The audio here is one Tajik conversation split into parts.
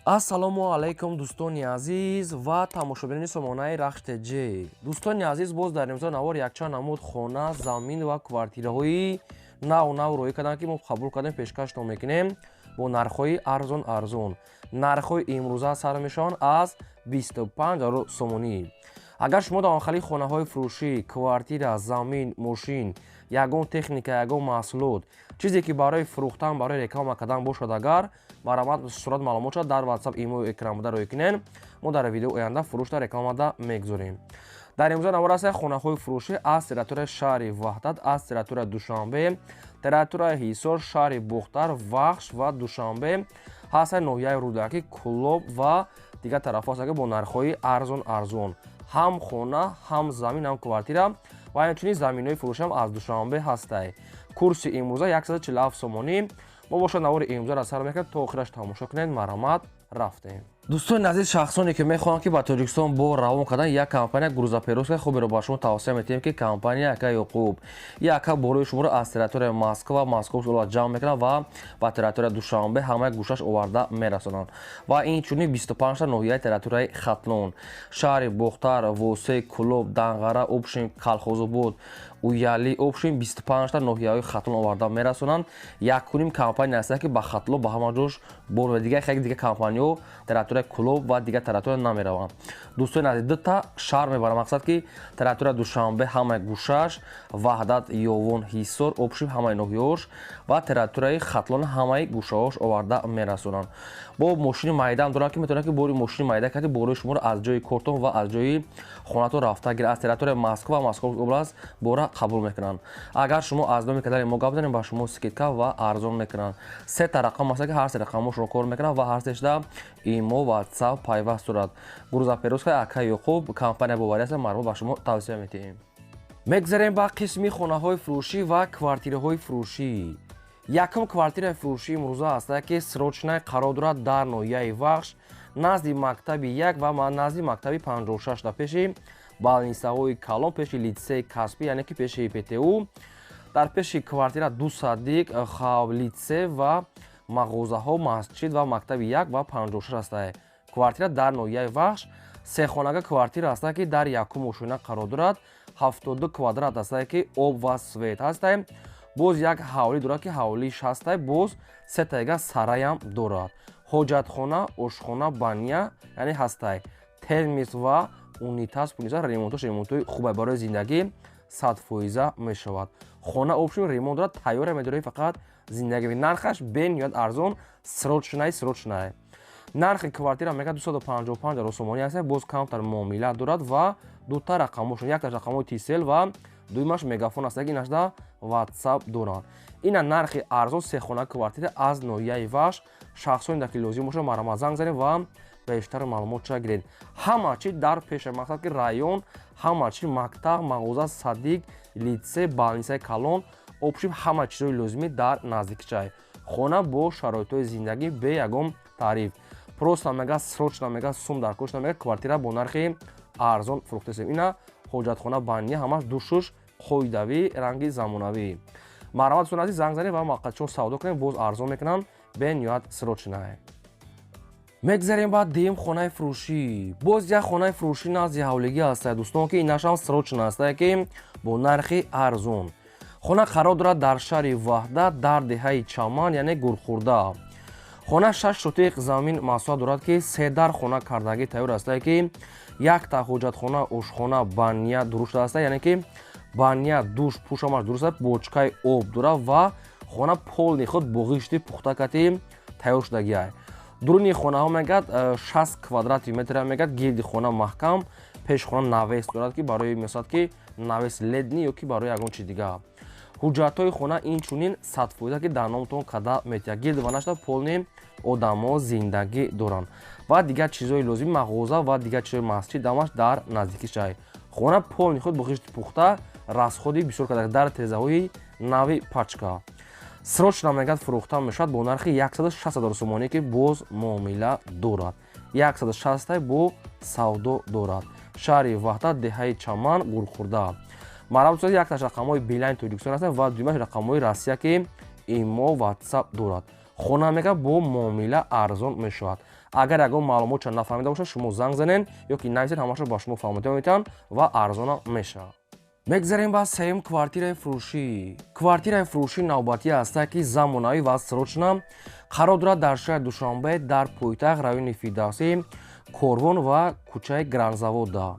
Ассалому алайкум, дӯстони азиз ва тамошобинони сомонаи Рахш ТЖ. Дӯстони азиз, боз дар имзо навор якчанд намуд хона, замин ва квартираҳои нав нав роӣ карданд, ки мо қабул кардем, пешкаштон мекунем бо нархҳои арзон арзон. Нархҳои имрӯза сар мешаванд аз 25 ҳазор сомонӣ. Агар шумо дар онхали хонаҳои фурӯшӣ, квартира, замин, мошин, ягон техника, ягон маҳсулот, чизе ки барои фурӯхтан, барои реклама кардан бошад, агар марҳамат, сурат маълумот шад, дар WhatsApp, имо экран буда рӯй кунен. Мо дар видео оянда фурӯшда, рекламада мегузорем. Дар имрӯза навор аст хонаҳои фурӯшӣ аз территорияи шаҳри Ваҳдат, аз территорияи Душанбе, территорияи Ҳисор, шаҳри Бохтар, Вахш ва Душанбе ҳастаи ноҳияи Рӯдакӣ, Кӯлоб ва дигар тарафҳо ҳастанд, ки бо нархҳои арзон арзон ҳам хона, ҳам замин, ҳам квартира ва инчунин заминҳои фурӯшиам аз Душанбе ҳастай. Курси имрӯза 147 сомонӣ. Мо бошад навори имрӯзаро сар мекунем, то охираш тамошо кунед. Марҳамат, рафтем. Дӯстони азиз, шахсоне ки мехоҳанд, ки ба Тоҷикистон бор равон кардан, як компания грузоперевозка хуберо ба шумо тавсия метиҳем, ки компания ака Ёқуб. Яка борои шуморо аз территорияи Москва, Московский область ҷамъ мекунад ва ба территорияи Душанбе ҳамаи гӯшаш оварда мерасонанд. Ва инчунин 25 ноҳияи территорияи Хатлон, шаҳри Бохтар, Восе, Кӯлоб, Данғара, общем, Калхозобод, Уяли, общем, 25 ноҳияҳои Хатлон оварда мерасонанд. Якуним компания ҳастанд, ки ба Хатлон ба ҳама ҷош бор ва дигар хеле дигар компаниҳо территорияи Кӯлоб ва дигар территория намераванд. Дӯстони азиз, дута шаҳр мебарам, мақсад ки территорияи Душанбе ҳамаи гӯшаш, Ваҳдат, Ёвон, Ҳисор, общем, ҳамаи ноҳияҳош ва территорияи Хатлон ҳамаи гӯшаҳош оварда мерасонанд. Бо мошини майдаам доранд, ки метавонад, ки бори мошини майда карди, борои шуморо аз ҷои кортон ва аз ҷои хонатон рафта гирад. Аз территорияи Москва ва Московский область бора қабул мекунанд. Агар шумо аз номи канали мо гап занед, ба шумо скидка ва арзон мекунанд. Сета рақам аст, ки ҳар се рақамҳо шумо кор мекунанд ва ҳар сешда имо, WhatsApp пайваст дорад. Грузоперевозка ака Ёқуб компания боварӣ аст, марҳамат, ба шумо тавсия метиҳем. Мегзарем ба қисми хонаҳои фурӯшӣ ва квартираҳои фурӯшӣ. Якум квартираи фурӯшӣ имрӯза ҳаста, ки срочный қарор дорад дар ноҳияи Вахш, назди мактаби 1 ва назди мактаби 56, дар пеши больницаҳои калон, пеши литсеи касбӣ, яъне ки пеши ПТУ. Дар пеши квартира ду садик, хаб, литсей ва мағозаҳо, масҷид ва мактаби 1 ва 56 ҳастае. Квартира дар ноҳияи Вахш, сехонага квартира ҳаста, ки дар якум ошёна қарор дорад, 72 квадрат ҳастае, ки об ва свет ҳастае. Боз як ҳавлӣ дорад, ки ҳавлиш ҳастае, боз сетаега сараям дорад, ҳоҷатхона, ошхона, баня, яъне ҳастае, термос ва унитаз пуниза. Ремонтош ремонтои хубе, барои зиндагӣ 100% мешавад. Хона общем ремонт дорад, тайёра медорад, фақат зиндагӣ. Нархаш бениҳоят арзон, срочный, срочный. Нархи квартира мегӯяд 255 ҳазор сомонӣ аст, боз камтар муомила дорад. Ва дута рақамошон, якташ рақамҳои Тисел ва дуюмаш Мегафон аст, инашда WhatsApp доранд. Ина нархи арзон, сехона квартира аз ноҳияи Вахш. Шахсоне ки лозим бошад, марҳамат, занг занед ва бештар маълумот ча гиред. Ҳама чи дар пеша, мақсад ки район, ҳама чи: мактаб, мағоза, садик, литсей, больницаи калон, общем, ҳама чизҳои лозимӣ дар наздикичай. Хона бо шароитҳои зиндагӣ, бе ягон таъриф. Просто мега срочно, мега сум дар кошта, мега квартира бо нархи арзон фурӯхтасем. Ина ҳоҷатхона, баня, ҳамаш душуш қоидавӣ, ранги замонавӣ. Марҳамат, дӯстони азиз, занг занед ва мақсадчон савдо кунем, боз арзон мекунанд, бениҳоят срочный. Мегзарем ба дуюм хонаи фурӯшӣ. Боз як хонаи фурӯшӣ назди ҳавлигӣ ҳастад, дӯстон, ки инашам срочно ҳастае, ки бо нархи арзон. Хона қарор дорад дар шаҳри Ваҳдат, дар деҳаи Чаман, яъне Гурхӯрда. Хона 6 сотиқ замин масоҳат дорад, ки се дар хона кардагӣ тайёр ҳастае, ки якта ҳоҷатхона, ошхона, баня дуруст аста, яъне ки баня, душ, пӯшамаш дуруст аст, бочкаи об дорад ва хона полный худ бо ғишти пухта кати тайёр шудагиай. Дуруни хонаҳо мегӯяд 60 квадрати метра, мегӯяд гирди хона маҳкам, пешхона навес дорад, ки барои месоҳад, ки навес летний ё ки барои ягон чи дигар. Ҳуҷҷатҳои хона инчунин 100%, ки дар номтон када метиҳад. Гирди ванашта полный одамо зиндагӣ доранд ва дигар чизҳои лозим, мағоза ва дигар чизҳои, масҷид дамаш дар наздикӣ шай. Хона полный худ бо ғишти пухта, расходи бисёр карда, дар тирезаҳои нави пачка. Срочно мегӯяд фурӯхта мешавад бо нархи 160 ҳазор сомонӣ, ки боз муомила дорад. 160 бо савдо дорад. Шаҳри Ваҳдат, деҳаи Чаман, Гурхӯрда. Марҳамат, якташ рақамҳои Билайн Тоҷикистон ҳастанд ва дуюмаш рақамҳои Россия, ки имо, WhatsApp дорад. Хона мега бо муомила арзон мешавад. Агар ягон маълумотча нафаҳмида бошад, шумо занг занен ё ки нависед, ҳамаашро ба шумо фаҳмода метавонанд ва арзона мешавад. Мегзарем ба сеюм квартираи фурӯшӣ. Квартираи фурӯшӣ навбатӣ ҳаста, ки замонавӣ ва срочно қарор дорад дар шаҳри Душанбе, дар пойтахт, райони Фирдавсӣ, Корвон ва кӯчаи Гранзавода.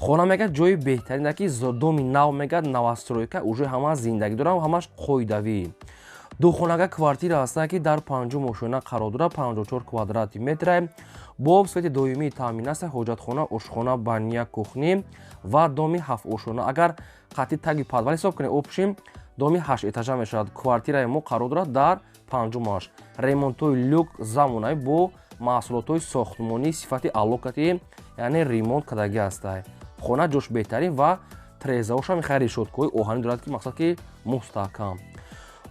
Хона мегӯяд ҷои беҳтарин, ки доми нав мегӯяд, новостройка, уже ҳама зиндагӣ дорам, ҳамаш қоидавӣ. Духонага квартира ҳаста, ки дар панҷум ошёна қарор дорад, 54 квадрати метра, бо свети доимии таъмин аст, ҳоҷатхона, ошхона, баня, кухня ва доми ҳафтошёна. Агар хати таги подвал ҳисоб кунем, общем, доми ҳашт этажа мешавад. Квартираи мо қарор дорад дар панҷумаш. Ремонтҳои люкс, замонавӣ, бо маҳсулотҳои сохтмонии сифати аълокати, яъне ремонт кардагӣ ҳастай. Хона ҷош беҳтарин ва трезаошам хеле решёткаҳои оҳанӣ дорад, ки мақсад ки мустаҳкам.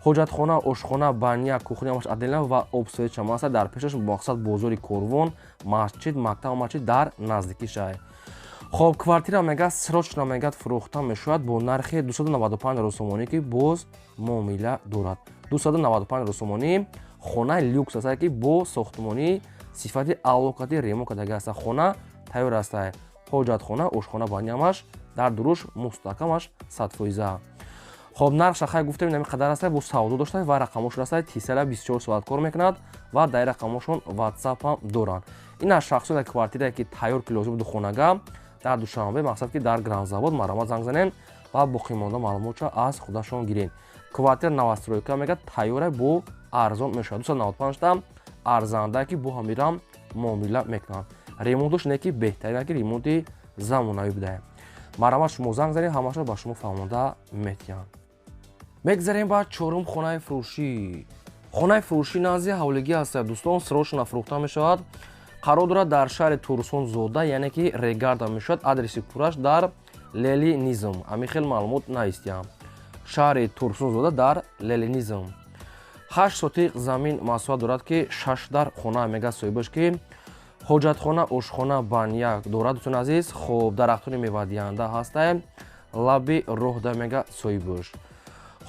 Ҳоҷатхона, ошхона, баня, кухня ҳамаш отдельно ва об, светшам аст дар пешаш. Мақсад бозори Корвон, масҷид, мактаб, масҷид дар наздикӣ шай. Хоб, квартира мегӯяд срочно мегӯяд фурӯхта мешавад бо нархи 295 ҳазор сомонӣ, ки боз муомила дорад. 295 ҳазор сомонӣ хонаи люкс аст, ки бо сохтмонии сифати аълокати ремонт кардагӣ аст. Хона тайёр аст, ҳоҷатхона, ошхона, банямаш дар дуруш мустаҳкамаш 100%. Хоб, нархша хай гуфтем, инами қадар аст, бо савдо дошта ва рақамошон аст. Тисала 24 соат кор мекунад ва дар рақамошон Ватсап ҳам доранд. Ин аз шахсоне квартирае ки тайёр, ки лозим духонага дар Душанбе, мақсад ки дар Гранзавод, марҳамат, занг занен ва боқимонда маълумотша аз худашон гирен. Квартира новостройка мегӯяд, тайёра, бо арзон мешавад, 295та арзанда, ки бо ҳамирам муомила мекунанд. Ремонтош не ки беҳтарин, ки ремонти замонавӣ будае. Марҳамат, шумо занг занед, ҳамаашро ба шумо фаҳмонда метиҳанд. Мегзарем ба чорум хонаи фурӯшӣ. Хонаи фурӯшӣ назди ҳавлигӣ ҳаст, дӯстон, срочно фурӯхта мешавад. Қарор дорад дар шаҳри Турсунзода, яъне ки Регарда мешавад. Адреси пурраш дар Ленинизм, ҳамин хел маълумот наистиям. Шаҳри Турсунзода, дар Ленинизм, 8 сотиқ замин масоҳат дорад, ки шаш дар хона мегӯяд соҳибаш, ки ҳоҷатхона, ошхона, баня дорад, дӯстони азиз. Хоб, дарахтони мевадиҳанда ҳастаем лаби роҳда, мегӯяд соҳибаш.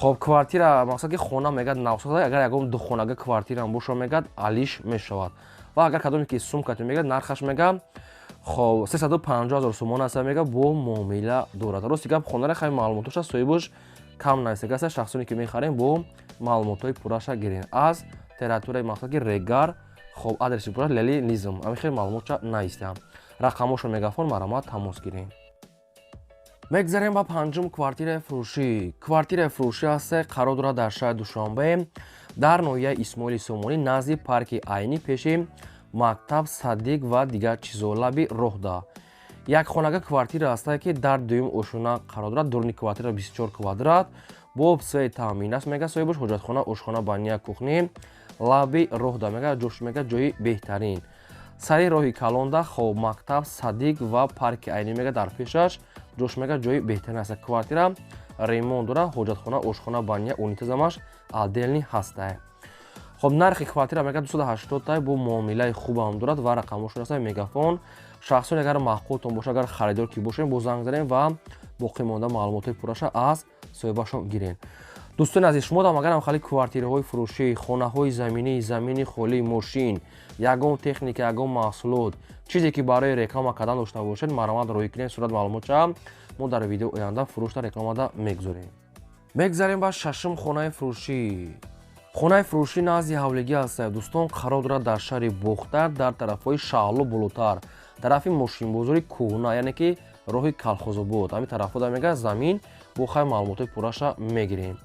Хоб, квартира, мақсад ки хона мегӯяд навсохта. Агар ягон духонага квартираам боша, мегӯяд, алиш мешавад. Ва агар кадоме ки сумкати, мегӯяд, нархаш мегӯяд, хоб, 350 000 сомон аст, мегӯяд, бо муомила дорад. Рости гап, хонара хеле маълумотоша соҳибаш кам нависага аст. Шахсоне ки мехарем, бо маълумотҳои пурраша гирем аз территорияи, мақсад ки Регар. Хоб, адреси пурра Ленинизм, ҳамин хеле маълумотша наистиям. Рақамошо Мегафон, марҳамат, тамос гирем. Мегзарем ба панҷум квартираи фурӯшӣ. Квартираи фурӯшӣ ҳаста, қарор дорад дар шаҳри Душанбе, дар ноҳияи Исмоили Сомонӣ, назди парки Айнӣ, пеши мактаб, садик ва дигар чизо, лаби роҳда. Як хонага квартира ҳаста, ки дар дуюм ошёна қарор дорад. Дуруни квартира 24 квадрат, бо свет таъмин аст, мега соҳибаш. Ҳоҷатхона, ошхона, баня, кухня лаби роҳда, мега ҷош, мега ҷои беҳтарин, сари роҳи калонда. Хоб, мактаб, садик ва парки Айнӣ мега дар пешаш, ҷош мега ҷои беҳтарин аст. Квартира ремонт дорад, ҳоҷатхона, ошхона, баня, унитазамаш отдельный ҳастае. Хоб, нархи квартира мега 280 тай, бо муомилаи хубам дорад ва рақамошон аст Мегафон. Шахсоне агар маъқултон боша, агар харидор ки бошем, бо занг занем ва боқимонда маълумотҳои пурраша аз соҳибашон гирем. Дӯстони азиз, шумо дам агарам хали квартираҳои фурӯшӣ, хонаҳои заминӣ, замини холӣ, мошин, ягон техника, ягон маҳсулот, чизе ки барои реклама кардан дошта бошед, марҳамат, роҳӣ кунед сурат маълумотша, мо дар видео оянда фурӯшта рекламада мегузорем. Мегзарем ба шашум хонаи фурӯшӣ. Хонаи фурӯшӣ назди ҳавлигӣ ҳаст, дӯстон, қарор дорад дар шаҳри Бохтар, дар тарафҳои Шаҳло, болотар, тарафи мошинбозори кӯҳна, яъне ки роҳи Калхозобод, ҳамин тарафҳо мега замин. Бо хай маълумотҳои пурраша мегирем.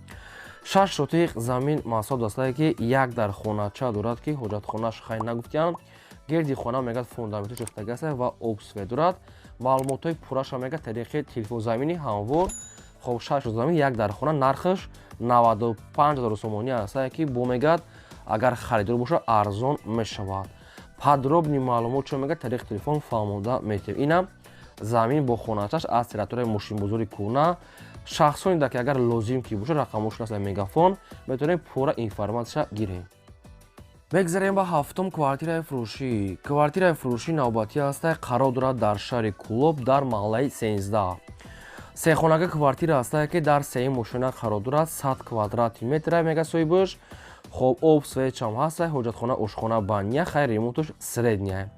6 сотиқ замин масоҳат астае, ки як дар хонача дорад, ки ҳоҷатхонааш хай нагуфтиям. Гирди хона мегӯяд фундаменту сохтагӣ аст ва об, свет дорад. Маълумотҳои пурраша мегӯяд тариқи телефон. Замини ҳамвор. Хоб, 6 замин, як дар хона, нархаш 95 000 сомонӣ аст, ки бо мегӯяд, агар харидор бошад, арзон мешавад. Подробный маълумот чо мегӯяд, тариқи телефон фаҳмода метиҳем. Инам замин бо хоначаш аз территорияи мошинбозори кӯҳна. Шахсоне ки агар лозим ки бошад, рақамошон аст Мегафон, метавонем пурра информатсия гирем. Мегзарем ба ҳафтум квартираи фурӯшӣ. Квартираи фурӯшӣ навбатӣ ҳаста, қарор дорад дар шаҳри Кӯлоб, дар маҳаллаи 13. Сехонага квартира ҳастае, ки дар сеюм ошёна қарор дорад, 100 квадрати метра, мега соҳибаш. Хоб, об, свет чам ҳаста, ҳоҷатхона, ошхона, баня, хай, ремонтуш средняя.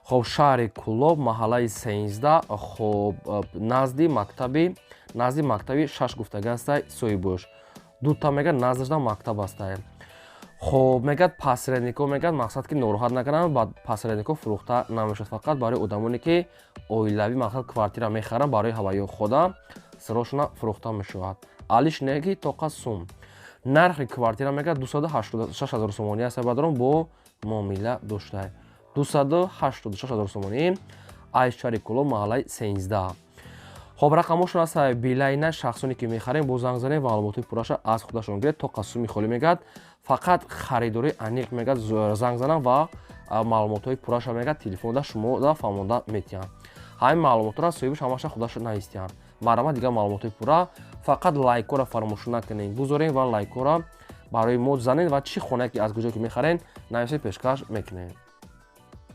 Хоб, шаҳри Кулоб, маҳаллаи 13, хоб, назди мактаби 6 гуфтага ҳастай соҳибош. Дута мегӯяд, наздашда мактаб ҳастай. Хоб, мегӯяд, посреднико, мегӯяд, мақсад ки нороҳат накунанд, ба посреднико фурӯхта намешавад, фақат барои одамоне ки оилавӣ, мақсад, квартира мехаранд, барои ҳаваё хода сирошона фурӯхта мешавад. Алиш неги тоқа сум. Нархи квартира, мегӯяд, 286 ҳазор сомонӣ аст, бародарон, бо муомила дошта. 286 ҳазор сомонӣ, ай шаҳри Кулоб, маҳаллаи 13. Хоб, рақамошон аст Билайна. Шахсоне ки мехарем, бо занг занем, маълумотҳои пурраша аз худашон гиред. То қасуми холӣ, мегӯяд, фақат харидори аниқ, мегӯяд, занг занам ва маълумотҳои пурраша, мегӯяд, телефонда шумода фаҳмонда метиҳанд. Ҳамин маълумотҳоро соҳибаш ҳамаша худаш навистиҳанд. Марҳамат, дигар маълумотҳои пурра фақат лайкҳоро фаромӯш накунед, гузорем ва лайкҳоро барои мо занед ва чӣ хонае ки аз куҷо ки мехарен, нависед, пешкаш мекунем.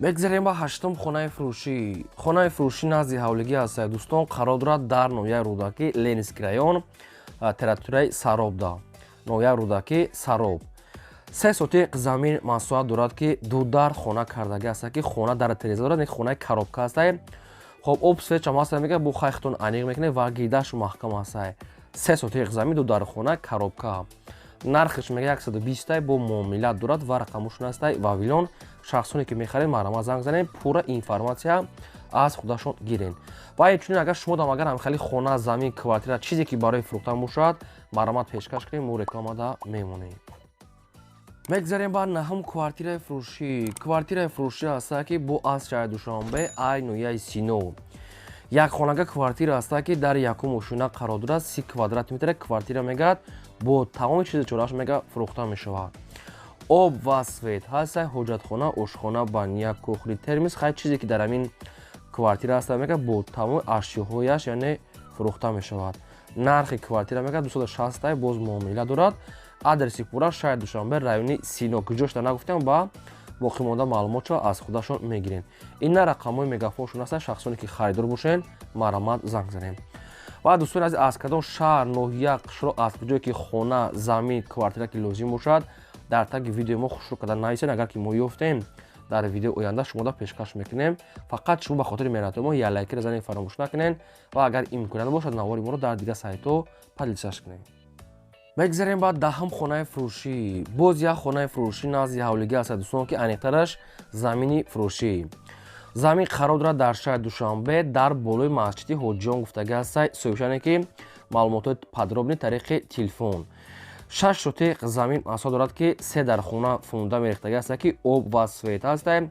Мегзарем ба ҳаштум хонаи фурӯшӣ. Хонаи фурӯшӣ назди ҳавлигӣ ҳаст, дӯстон, қарор дорад дар ноҳияи Рӯдакӣ, Ленинский район, территорияи Саробда, ноҳияи Рӯдакӣ, Сароб. 3 сотиқ замин масоҳат дорад, ки дудар хона кардагӣ аст, ки хона дар тереза дорад, хонаи коробка ҳастай. Хоб, об, свет чам ҳаста, мега, бо хайхтон аниқ мекунед ва гидаш маҳкам ҳастай. 3 сотиқ замин, ду дар хона, коробка. Нархаш, мега, 120, бо муомилат дорад ва рақамошон ҳастай Вавилон. Шахсоне ки мехаред, марҳамат, занг занед, пурра информатсия аз худашон гирен. Ва инчунин, агар шумо дам агар ҳамхели хона, замин, квартира, чизе ки барои фурӯхтан бошад, марҳамат, пешкаш кунем, мо рекламада мемонем. Мегзарем ба наҳум квартираи фурӯшӣ. Квартираи фурӯшӣ ҳаста, ки бо аз шаҳри Душанбе, ай ноҳияи Сино, як хонага квартира ҳаста, ки дар якум ошёна қарор дорад. 30 квадрат метра квартира, мегӯяд, бо тамоми чизи чорааш, мега, фурӯхта мешавад. Об ва свет ҳаста, ҳоҷатхона, ошхона, баня, кухни, термис, хай, чизе ки дар ҳамин квартира ҳаста, мега, бо тамоми ашёҳояш, яъне, фурӯхта мешавад. Нархи квартира, мега, 260, боз муомила дорад. Адреси пурра: шаҳри Душанбе, райони Сино. Куҷошта нагуфтам, ба боқимонда маълумотшо аз худашон мегирем. Ина рақамҳои мегафоншон ҳастанд. Шахсоне ки харидор бошед, марҳамат, занг занем. Ва дӯстони азиз, аз кадом шаҳр, ноҳия, қишлоқ, аз куҷое ки хона, замин, квартира ки лозим бошад, дар таги видеои мо хушрӯ карда нависед. Агар ки мо ёфтем, дар видеои оянда шумода пешкаш мекунем. Фақат шумо ба хотири меҳнати мо як лайкиро занед, фаромӯш накунед, ва агар имконият бошад, навори моро дар дигар сайтҳо поделиться кунед. Мегзарем ба даҳум хонаи фурӯшӣ. Боз як хонаи фурӯшӣ назди ҳавлигӣ аст, дӯстон, ки аниқтараш замини фурӯшӣ. Замин қарор дорад дар шаҳри Душанбе, дар болои масҷиди Ҳоҷиён гуфтагӣ ҳастай соҳибшане, ки маълумотҳои подробный тариқи телефон. 6 сотиқ замин масоҳат дорад, ки се дар хона фунда мерехтагӣ ҳаста, ки об ва свет ҳастай.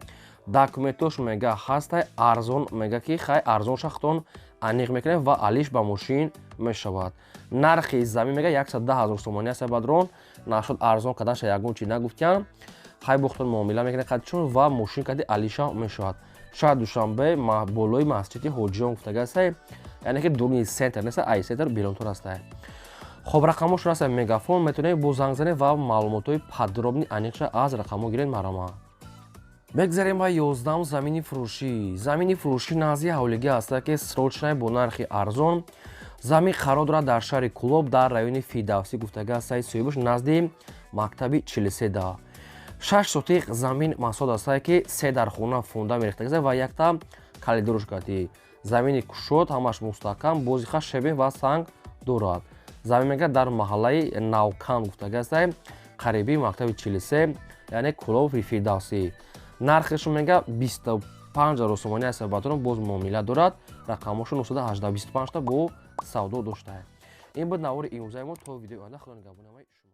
Документош, мега, ҳастай. Арзон, мега, ки хай, арзон шахтон аниқ мекунем ва алиш ба мошин мешавад. Нархи замин, мега, 110 ҳазор сомонӣ аст. Бадрон нашуд, арзон карданша ягон чи нагуфтиян. Хай, бохтон муомила мекунед қадчун ва мошин кади алиша мешавад. Шаҳри Душанбе, болои масҷиди Ҳоҷиён гуфтагӣ ҳастай, яъне ки дуруни центр неста, ай центр берунтар ҳастай. Хоб, рақамошон ҳаста Мегафон, метавонед бо занг занед ва маълумотҳои подробный аниқша аз рақамҳо гиред, марҳамат. Мегзарем ба 11-ум замини фурӯшӣ. Замини фурӯшӣ назди ҳавлигӣ ҳаста, ки срочная, бо нархи арзон. Замин қарор дорад дар шаҳри Кулоб, дар райони Фирдавсӣ гуфтагӣ ҳастаи соҳибаш, назди мактаби 43. 6 сотиқ замин масоҳат ҳастае, ки се дар хона фунда мерехтагӣ ва якта калидорш кардӣ. Замини кушод, ҳамаш мустаҳкам, бозиха щебень ва санг дорад. Замин, мегӯяд, дар маҳаллаи Навкан гуфтагӣ ҳастае, қариби мактаби 43, яъне Кулоб, Фирдавсӣ. Нархашон, мега, 25 000 сомонӣ аст, батон боз муомила дорад. Рақамҳошо 918 25 та бо савдо доштае. Ин буд навори имрӯзаи мо. То видеои оянда, худо нигаҳбони ҳамаи шумо.